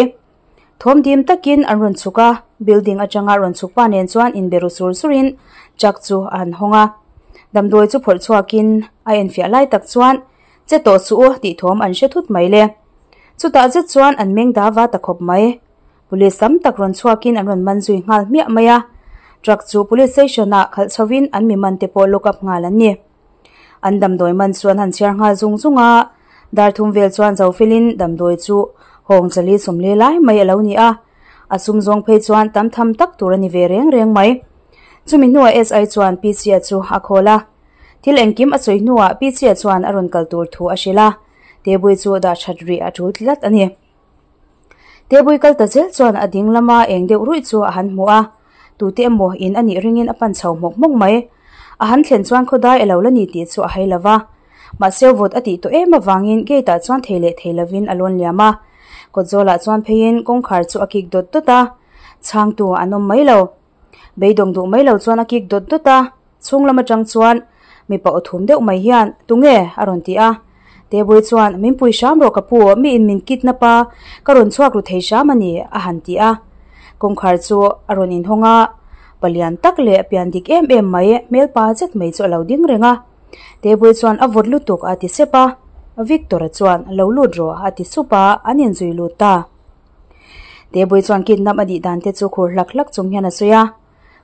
Thawm dim takin an rawn chhuk a, building atanga rawn chhuk pa nen chuan inbe ru sur surin truck chu a han hawng a. Damdawi chu phawrh chhuakin a enfiah lai tak chuan che tawh suh u tih thawm an hre thut mai le. Chutah zet chuan an meng da va ta khawp mai. Police tam tak rawn chhuakin an rawn man zui nghal hmiah mai a, truck chu police station ah khalh chhovin an mi man te pawh lock up nghal an ni. An damdawi man chu an han chhiar nghal zung zung a, dar thum vel chuan zo felin damdawi chu hawng chali sawmli lai mai a lo ni a, a sum zawng phei chuan tam tham tak tur a ni ve reng reng mai. Chumi hnuah SI chuan PC-a chu a call a, thil engkim a sawi hnuah PC-a chuan a rawn kal tur thu a hrilh a, Tebui chu dah that rih a tul tlat a ni. Tebui kal ta zel chuan a ding lama eng deuh ruih chu a han hmu a, tute emaw in a nih ringin a pan chho hmawk hmawk mai. A han thlen chuan khawdai a lo la ni tih chu a hai lo va, mahse vawt a tih tawh em avangin gate ah chuan thei leh thei lovin a lawn liam a. Kawtzawlah chuan pheiin kawngkhar chu a kik dawt dawt a, chhangtu an awm mai lo. Beidawng duh mai lo chuan a kik dawt dawt a, chhung lam atang chuan mipa aw thum deuh mai hian, Tunge? a rawn ti a. Tebui chuan, Min pui hram rawh ka pu, mi in min kidnap a, ka rawn chhuak ru thei hram a ni, a han ti a. Kawngkhar chu a rawn inhawng a, palian tak leh pian dik em em mai, hmelpa zet mai chu a lo ding reng a. Tebui chuan a vawt lutuk a ti sep a, Victor-a chuan lo lut rawh a ti sup a, an inzui lut ta. Tebui chuan kidnap a nih dan te chu khur hlak hlak chung hian a sawi a.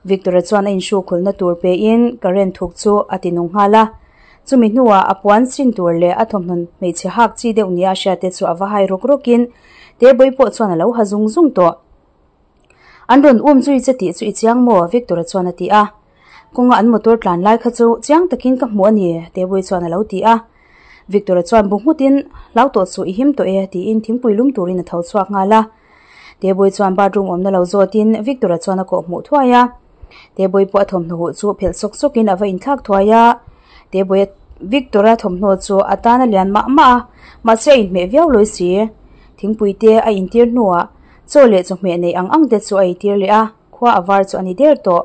Victor-a chuan a inhrukhulna tur pein current thuk chu a ti nung nghal a. Chumi hnuah a puan sin tur leh a thawmhnaw hmeichhe hak chi deuh nia a hriat te chu a va hai rawk rawkin Tebui pawh chuan a lo ha zung zung tawh. An rawn um zui che tih chu i chiang maw? Victor-a chuan a ti a. Kawnga an motor tlan lai kha chu chiang takin ka hmu a ni, Tebui chuan a lo ti a. Victor-a chuan bu nghutin, Hlau tawh suh i him tawh e, tiin thingpui lum turin a tho chhuak nghal a. Tebui chuan bathroom awmna lo zawtin Victor-a chuan a kawh hmuh thuai a. Tebui pawh a thawmhnaw huh chu phelh sawk sawkin a va inthlak thuai a. Tebui Victor-a thawmhnaw chu a tan a lian mah mah a, mahse a inhmeh viau lawi si. Thingpui te a intir hnuah Chaw leh chawhmeh neih ang ang te chu a eitir leh a, khua a var chu a ni der tawh.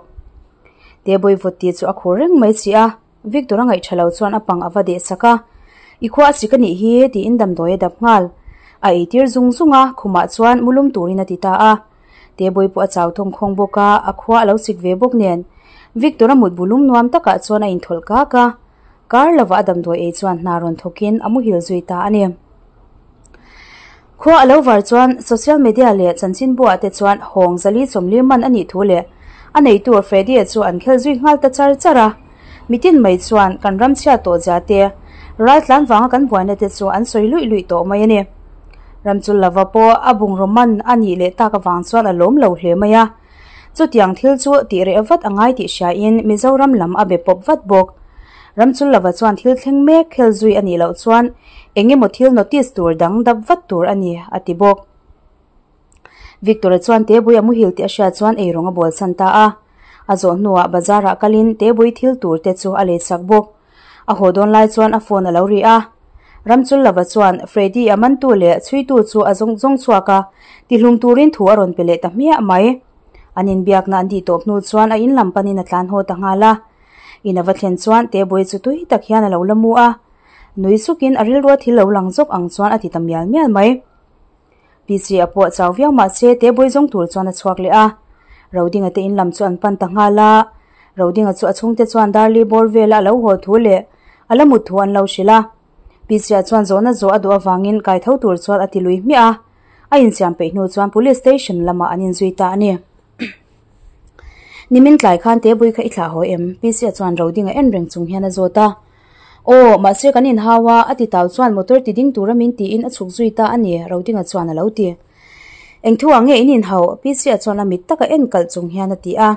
Tebui vawt tih chu a khur reng mai si a, Victor a ngaih tha lo chuan a pang a va deh sak a, I khua a sik a nih hi tiin damdawi a dap nghal. A eitir zung zung a, khumah chuan mu lum turin a ti ta a. Tebui pawh a chau thawng khawng bawk a, a khua a lo sik ve bawk nen. Victor a mutbu lum nuam takah chuan a inthawlh kak a, kar lovah a damdawi ei chuan hna rawn thawkin a muhil zui ta a ni. Khua a lo var chuan social media leh chanchinbuah te chuan hawng zali sawmli man a nih thu leh a neitu Freddy-a chu an khel zui nghal ta char char a. Mitin mai chuan kan ram chhiat tawh zia te, raltlan vanga kan buaina te chu an sawi luih luih tawh mai a ni. Ramchul lova pawh a bungraw man a nih leh tak avang chuan a lawm lo hle mai a. Chutiang thil chu tih reh vat a ngai tih hriain Mizoram lam a be pawp vat bawk. Ramchul lova chuan thil thleng mek khel zui a nih loh chuan eng emaw thil notice tur dang dap vat tur a ni, a ti bawk. Victor-a chuan Tebui a muhil tih a hriat chuan eirawng a bawlsan ta a. A zawh hnuah bazar-ah kalin Tebui thil tur te chu a leisak bawk. A haw dawn lai chuan a phone a lo ri a. Ramchul lova chuan Freddy a mantu leh chhuitu chu a zawng zawng chhuak a, tihlum turin thu a rawn pe leh ta hmiah mai. An inbiakna an tih tawp hnu chuan a in lam panin a tlan haw ta nghal a. In a va thlen chuan Tebui chu tui tak hian a lo la mu a. Nui sukin a rilrua thil lo lang zawk ang chuan a ti ta mial mial mai. PC a pawh chau viau mah se Tebui zawng tur chuan a chhuak leh a. Rodinga te in lam chu an pan ta nghal a. Rodinga chu a chhungte chuan Darli bawr vela a lo haw thu leh a la mut thu an lo hrilh a. PC ah chuan zawhna zawh a duh avangin kai tho tur chuan a ti lui hmiah a. A insiam peih hnu chuan Police Station lamah an inzui ta a ni. Nimin tlai khan Tebui kha i thlah haw em? PC ah chuan Rodinga en reng chung hian a zawt a. Aw, mahse kan inhau a, a ti tau chuan motor ti ding tura min tiin a chhuk zui ta a ni, Rodinga chuan a lo ti. Eng thu ah nge in inhauh? PC-a chuan a mit taka en kalh chung hian a ti a.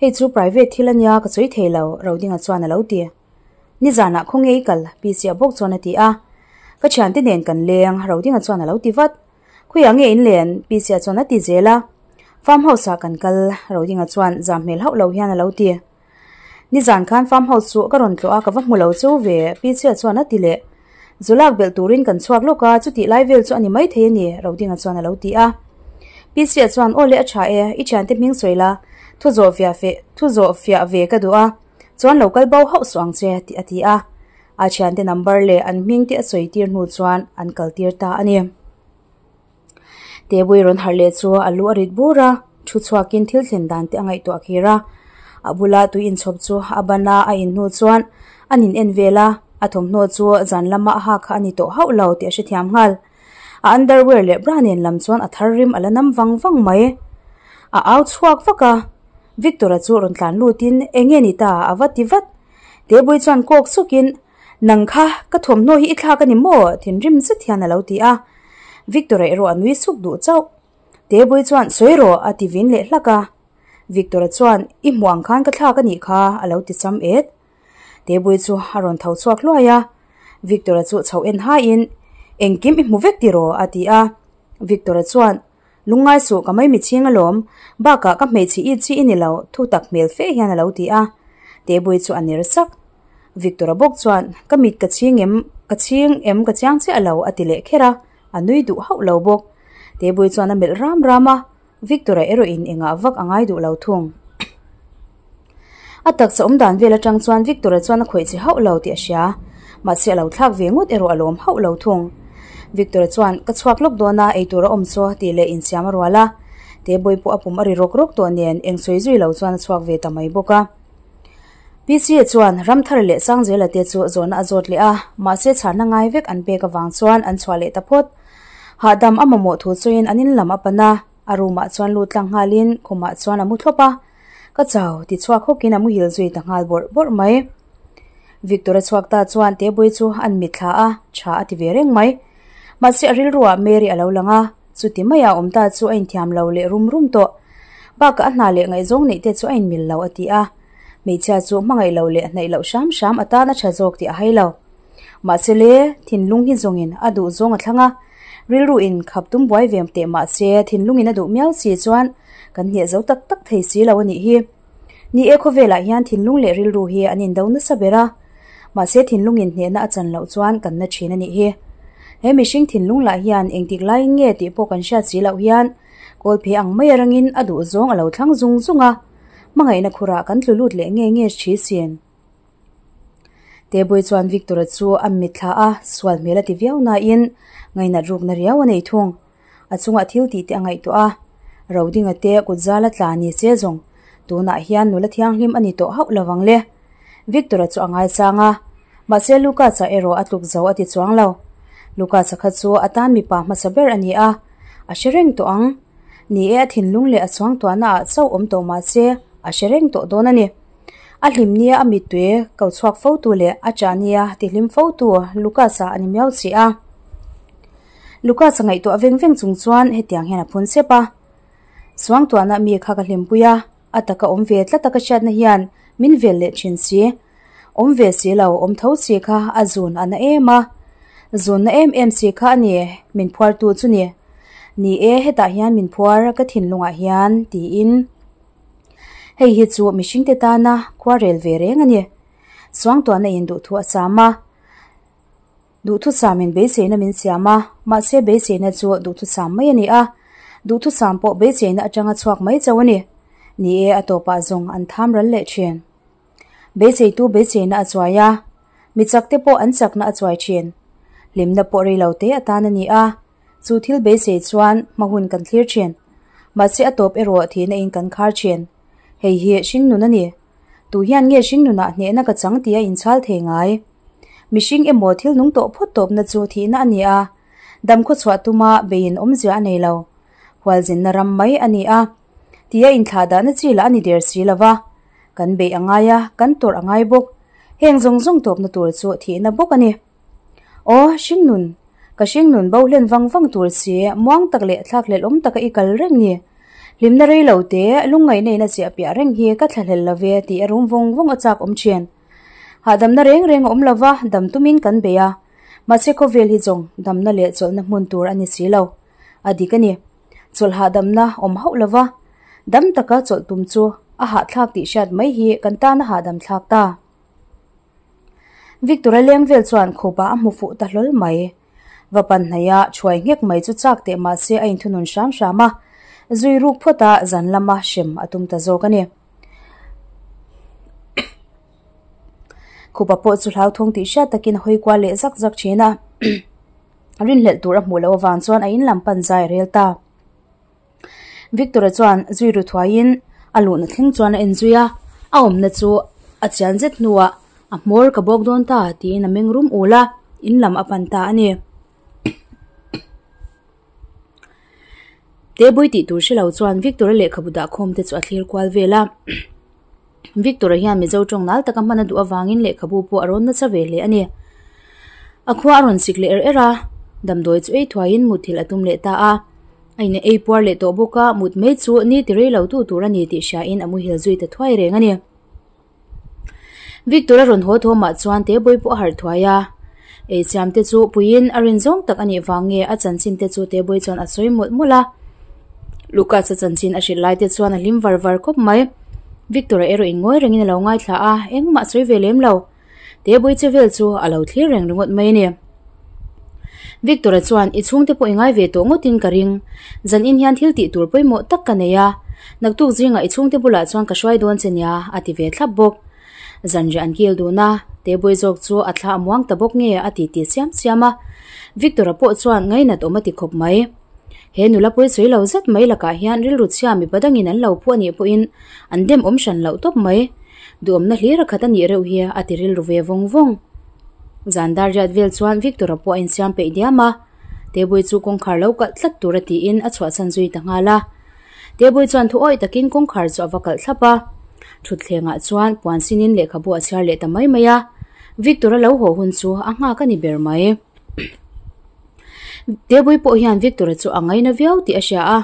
Hei chu private thil a nia, ka sawi thei lo, Rodinga chuan a lo ti. Nizanah khaw nge i kal? PC-a bawk chuan a ti a. Ka thiante nen kan leng, Rodinga chuan a lo ti vat. Khawiah nge in len? PC-a chuan a ti zel a. Farm house-ah kan kal, Rodinga chuan zam hmel hauh lo hian a lo ti. Nizan khan farm house chu ka rawn tlawh a, ka va hmu lo chu ve, Pi-chhia chuan a ti leh. Zu lak belh turin kan chhuak lawk a, chutih lai vel chu a ni maithei a ni, Rodinga chuan a lo ti a. Pi-chhia chuan, Aw le a tha e, i thiante hming sawi la, thu zawh fiah fe, thu zawh fiah ve ka duh a, chuan lo kal bo hauh suh ang che, tih a ti a. A thiante number leh an hming te a sawi tir hnu chuan an kal tir ta a ni. Tebui rawn harh leh chu a lu a rit bur a, thu chhuakin thil thlen dan te a ngaihtuah khir a. A bula tui inchhawp chu a ban a, a in hnu chuan an in en vel a, a thawmhnaw chu zan lama a hak kha a ni tawh hauh lo tih a hrethiam nghal. A underwear leh bra nen lam chuan a thar rim a la nam vang vang mai. A au chhuak vak a, Victor-a chu rawn tlan lutin eng nge ni ta a va ti vat. Tebui chuan kawk sukin Nang kha, ka thawmhnaw hi i thlak a ni maw? Thinrim zet hian a lo ti a. Victor-a erawh a nui suk duh chauh. Tebui chuan, Sawi rawh, a ti vin leh hlak a. Victor-a chuan, I hmuh ang khan ka thlak a nih kha, a lo ti cham et. Tebui chu a rawn tho chhuak hluai a. Victor-a chu chhoh en haiin, Engkim i hmu vek tiraw? a ti a. Victor-a chuan, Lungngai suh, ka mai michhing alawm. Bakah ka hmeichhe it chi i ni lo, thu tak hmel fe hian a lo ti a. Tebui chu a ner sak. Victor-a bawk chuan, Ka mit ka chhing em, ka chhing em ka chiang chiah lo, a ti leh kher a, a nui duh hauh lo bawk. Tebui chuan a melh ram ram a, Victor-a erawhin engah vak a ngai duh lo thung. A taksa awm dan vel atang chuan Victor-a chuan a khawih che hauh lo tih a hria. Mahse a lo thlak ve ngawt erawh a lawm hauh lo thung. Victor-a chuan, Ka chhuak lawk dawn a, eitur a awm chaw tih leh insiam a rual a. Tebawii pawh a pum a ri rawk rawk tawh nen eng sawi zui lo chuan a chhuak ve ta mai bawk a. Pca chuan Ramthar leh Sangzela te chu zawhna a zawt leh a, mahse chhanna ngai vek an pek avang chuan an chhuah leh ta phawt. Hahdam a mamawh thu chawiin an in lam a pan a, a room ah chuan lut tlang nghalin khumah chuan a mu thlawp a. Ka chau ti chhuak hawkin a muhil zui ta nghal bawrh bawrh mai. Victor a chhuak ta chuan Tebawii chu an mitthla a, tha a ti ve reng mai. Mahse a rilruah Mary a lo lang a, chuti maia a awm ta chu a inthiam lo leh rum rum tawh. Bakah a hna leh ngaihzawng neih te chu a inmil lo a ti a. Hmeichhia chu hmangaih lo leh hnaih loh hram hram atan a tha zawk tih a hai lo. Mahse le, thinlung hi zawngin a duh zawng a thlang a, rilru in khap tum buai ve teh mahse thinlungin a duh miau si chuan kan hneh zo tak tak thei si lo a nih hi. Ni e khawvelah hian thinlung leh rilru hi an indo nasa ber a, mahse thinlungin hnehna a chan loh chuan kan na thin a nih hi. He mihring thinlung lah hian engtik laiin nge tih pawh kan hriat si loh hian kawlphe ang mai arangin a duh zawng a lo thlang zung zung a, hmangaihna khurah kan tlu lut leh nge nge thi sin. Tebawii chuan Victor-a chu a mitthla a, sual hmel a ti viau nain ngainat rukna riau a nei thung. A chungah thil tih te a ngaihtuah a, Rodinga te kut zal a tla ni se zawng tunah hian nula thianghlim a ni tawh hauh lo ang le. Victor-a chu a ngaisang a, mahse Lucas-a erawh a tluk zo a ti chuang lo. Lucas-a kha chu a tan mipa hmasa ber a ni a, a hre reng tawh ang. Ni e a thinlung leh a chhuangtuahna ah chauh awm tawh mahse a hre reng tawh dawn a ni. A hlim nia a mittui ko chhuak fo tu leh a chah nia ti hlim fo tu Lucas-a a ni miau si a. Lucas-a ngaihtuah veng veng chung chuan hetiang hian a phun sep a, Suangtuahna mi kha ka hlimpui a, a taka awm ve tlat a ka hriatna hian min vel leh thin si. Awm ve si lo, awm tho si kha a zun a na em a. Zun na em em si kha a ni, min phuartu chu ni. Ni e, hetah hian min phuar ka thinlungah hian, tiin. Hei hi chu mihringte tana khuarel ve reng a ni. Suangtuahna in duhthu a sam a. Duhthusam in beiseina min siam a, mahse beiseina chu duhthusam mai a ni a, duhthusam pawh beiseina atanga chhuak mai chauh a ni. Ni e, a tawpah zawng an tham ral leh thin. Beiseitu beiseina a chuai a, mi chakte pawh an chakna a chuai thin. Hlimna pawh rei lo te atan a ni a, chu thil beisei chuan hma hun kan thlir thin. Mahse a tawp erawh thihna in kan khar thin. Hei hi hringnun a ni. Tu hian nge hringnunah hnehna ka chang tih a inchhal thei ngai? Mihring emaw thil nung tawh phawt tawpna chu thihna a ni a, dam khawchhuah tuma beiin awmzia a nei lo. Hualzinna ram mai a ni a, tia inthlah dahna chi lah a ni der si lo va. Kan beih a ngai a, kan tawrh a ngai bawk. Heng zawng zawng tawpna tur chu thihna bawk a ni. Aw, hringnun! Ka hringnun bo hlen vang vang tur si, muang tak leh thlakhlelh awm taka i kal reng ni. Hlimna rei lo te, lungngaihna in a chiah piah reng hi ka thlahlel lo ve tih a rum vawng vawng a chak awm thin. Hahdamna reng reng a awm lo va, dam tumin kan bei a. Mahse khawvel hi zawng damna leh chawlhna hmun tur a ni si lo. A dik a ni. Chawlh hahdamna awm hauh lo va, dam taka chawlh tum chu a hahthlak tih hriat mai hi kan tan a hahdam thlak ta. Victor-a leng vel chuan khupa a hmu fuh ta hlawl mai. Va pan hnaih a, thuai nghek mai chu chak teh mahse a inthunun hram hram a, zui ruk phawt a zan lama hrem a tum ta zawk a ni. Khupa pawh chu hlauthawng tih hriat takin a hawi kual leh zak zak thin a, rinhlelh tur a hmuh loh avang chuan a in lam pan zai a rel ta. Victor-a chuan zui ru thuaiin a luhna thleng chuan a en zui a, a awmna chu a chian zet hnuah a hmawr ka bawk dawn ta tiin a meng rum ul a, in lam a pan ta a ni. Tebawii tih tur hre lo chuan Victor-a lehkhabu dahkhawm te chu a thlir kual vel a, Victor-a hian Mizo tawng nal taka hman a duh avangin lehkhabu pawh a rawn nasa ve hle a ni. A khua a rawn sik leh er er a, damdawi chu ei thuaiin mutthilh a tum leh ta a. A in ei puar leh tawh bawk a, mut mai chu ni ti rei lo tu tur a ni tih hriain a muhil zui ta thuai reng a ni. Victor a rawn haw thawmah chuan Tebawii pawh a harh thuai a, ei siam te chu puiin a rin zawng tak a nih vang nge a chanchin te chu Tebawii chuan a sawi mawlh mawlh a. Lucas a chanchin a hrilh lai te chuan a hlim var var khawp mai. Victor a erawh in ngawi rengin a lo ngaithla a, engmah sawi ve lem lo. Tebawii che vel chu a lo thlir reng ringawt mai a ni. Victor-a chuan, I chhungte pawh i ngai ve tawh ngawtin ka ring. Zan in hian thil tih tur pawimawh tak ka nei a. Naktuk zingah i chhungte bulah chuan ka hruai dawn che nia, a ti ve thlap bawk. Zanriah an kil dun a, Tebawih zawk chu a thla a muang ta bawk nge a ti ti siam siam a. Victor-a pawh chuan ngainat awm a ti khawp mai. He nula pawi sawi lo zet mai lakah hian rilru chhia mipa dangin an lo phu a nih pawhin an dem awm hran loh tawp mai. Duhawmna hlir a khat a nih reuh hi a ti rilru ve vawng vawng. Zan dar riat vel chuan Victor-a pawh a insiam peih diam a, Tebawih chu kawngkhar lo kalh tlat tur a tiin a chhuahsan zui ta nghal a. Tebawih chuan thu awih takin kawngkhar chu a va kalh thlap a. Thutthlengah chuan puan sinin lehkhabu a chhiar leh ta mai mai a. Victor-a lo haw hun chu a nghak a ni ber mai. Tebawih pawh hian Victor-a chu a ngaina viau tih a hria a.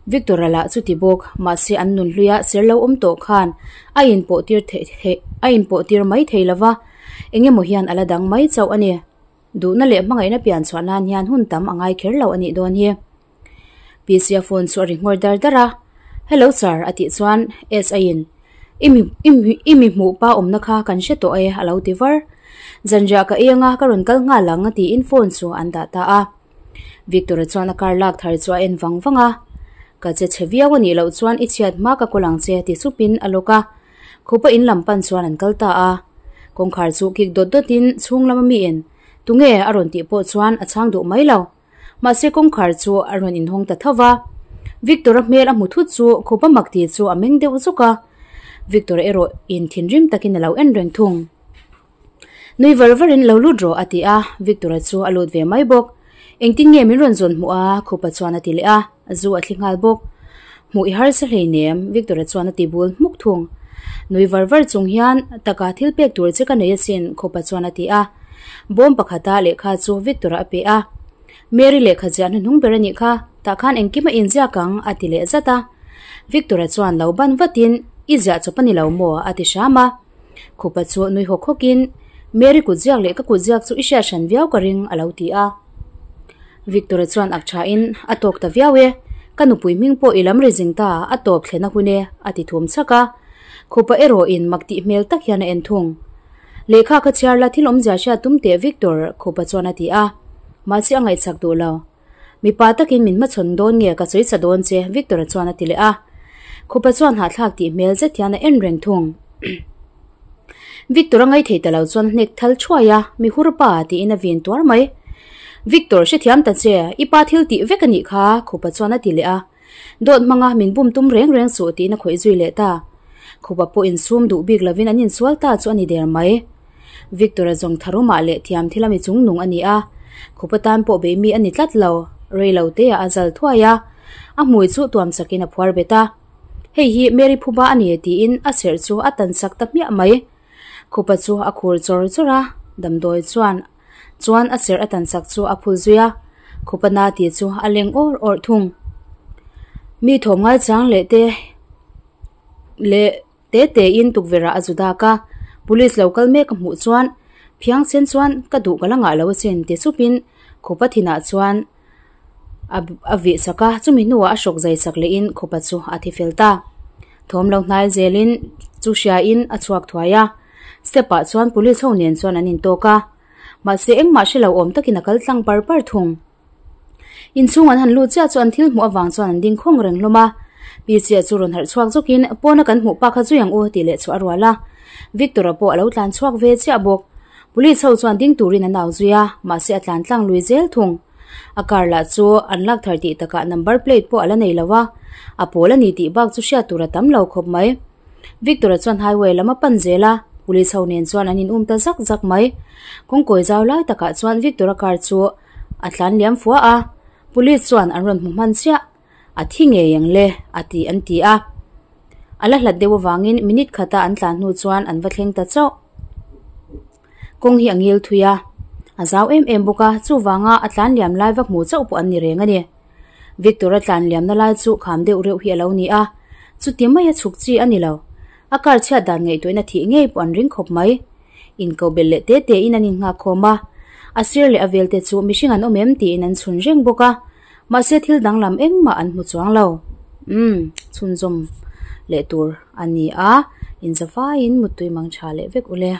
Victor-a lah chu ti bawk, mahse an nun hluia ser lo awm tawh khan a inpawh tir theih a inpawh tir mai thei lo va, eng emaw hian a la dang mai chauh a ni. Duhna leh hmangaihna pian chhuah nan hian hun tam a ngai kher lo a nih dawn hi. PC-a phone chu a ri nghawr dar dar a, Hello sir a tih chuan SI-in I mi i mi hmuh pa awmna kha kan hre tawh e a lo ti var. Zanriah ka ei anga ka rawn kal nghal ang a tiin phone chu an dah ta a. Victor-a chuan a car lak thar chu a en vang vang a, Ka che chhe viau a nih loh chuan i chhiat hma ka kawl ang che ti supin a lawk a. Khupa in lam pan chuan an kal ta a. Kawngkhar chu kik dawt dawtin chhung lama miin Tunge a rawn tih pawh chuan a chhang duh mai lo. Mahse kawngkhar chu a rawn inhawng ta tho va. Victor-a hmel a hmu thut chu khupa mak tih chu a meng deuh zuk a. Victor-a erawh in thinrim takin a lo en reng thung. Nui var varin lo lut rawh a ti a, Victor-a chu a lut ve mai bawk. Engtin nge min rawn zawn hmuh a? Khupa chuan a ti leh a, zu a thli nghal bawk. Hmuh i harsa hleinem, Victor-a chuan a ti bul hmuk thung. Nui var var chung hian, Taka thil pek tur che ka nei asin, Khupa chuan a ti a. Bawm pakhata lehkha chu Victor-a a pe a. Mary lehkha ziah hnuhnung ber a nih kha, tah khan engkim a inziak ang, a ti leh zat a. Victor-a chuan lo ban vatin, I ziah chawp a ni lo maw? a ti hram a. Khupa chu nui hawk hawkin, Mary kut ziak leh ka kut ziak chu i hriat hran viau ka ring, a lo ti a. Victor-a chuan ak thain, A tawk ta viau e, ka nupui hming pawh i lam ri zing ta, a tawp thlen a hun e, a ti thum chhak a. Khupa erawhin mak tih hmel tak hian a en thung. Lehkha ka chhiar la thil awmzia hriat tum teh Victor, Khupa chuan a ti a. Mahse a ngaihchak duh lo. Mipa takin min hmachhawn dawn nge ka sawi sa dawn che Victor-a chuan a ti leh a. Khupa chuan hahthlak tih hmel zet hian a en reng thung. Victor-a ngaithei ta lo chuan a hnek thal thuai a, mi hur pa tiin a vin tuar mai. Victor hrethiam ta che, i pa thil tih vek a nih kha Khupa chuan a ti leh a. Dawt hmanga min bum tum reng reng suh tiin a khawih zui leh ta. Khupa pawh insum duh bik lovin an insual ta chu a ni der mai. Victor-a zawng tharumah leh thiam thil a mi chung nung a ni a, khupa tan pawh beih mi a ni tlat lo, rei lo te ah a zal thuai a, a hmui chu tuam chakin a phuar bet a. Hei hi Mary phuba a ni tiin a serh chu a tan sak ta hmiah mai. Khupa chu a khur chawr chawr a, damdawi chuan chuan a serh a tan sak chu a phul zui a, khupa na tih chu a leng awr awr thung. Mi thawm ngaichang leh te leh. Te tein tukverh ah a zu dak a, police lo kal mek a hmuh chuan phiang sen chuan ka duh ka la ngah lo asin ti supin khupa thinah chuan a a vih sak a, chumi hnuah a hrawk zai sak lehin khupa chu a thi fel ta. Thawm lo hnai zelin chu hriain a chhuak thuai a, step ah chuan police ho nen chuan an intawk a, mahse engmah hre lo awm takin a kal tlang par par thung. Inchhung an han lut chiah chu an thil hmuh avang chuan an ding khawng reng hlawm a. Pi Chia chu rawn harh chhuak zawkin pawna kan hmuh pa kha zui ang u tih leh chhuah a rual a. Victor-a pawh a lo tlan chhuak ve chiah bawk. Police ho chuan ding turin an au zui a, mahse a tlan tlang lui zel thung. A car lah chu an lak thar tih takah number plate pawh a la nei lo a, a pawl a ni tih bak chu hriat tur a tam lo khawp mai. Victor-a chuan highway lam a pan zel a, police ho nen chuan an in um ta zak zak mai. Kawngkawi zau lai takah chuan Victor-a car chu a tlan liam fua a, police chuan an rawn hmu hman chiah, a thi ngei ang le a ti an ti a. A la hlat deuh avangin minute khata an tlan hnu chuan an va thleng ta chauh. Kawng hi a ngil thui a, a zau em em bawk a, chuvanga a tlan liam lai va hmu chauh pawh an ni reng a ni. Victor-a tlan liamna lai chu kham deuh reuh hi a lo ni a, chuti maia chhuk chi a ni lo. A car chhiat dan ngaihtuahna thih ngei pawh an ring khawp mai. Inkoh belh leh te te in an innghak khawm a, a sir leh a vel te chu mihring an awm em tiin an chhun reng bawk a, mahse thil danglam engmah an hmu chuang lo. Umm, chhunzawm leh tur a ni a, inzavaiin muttui mang tha leh vek ule.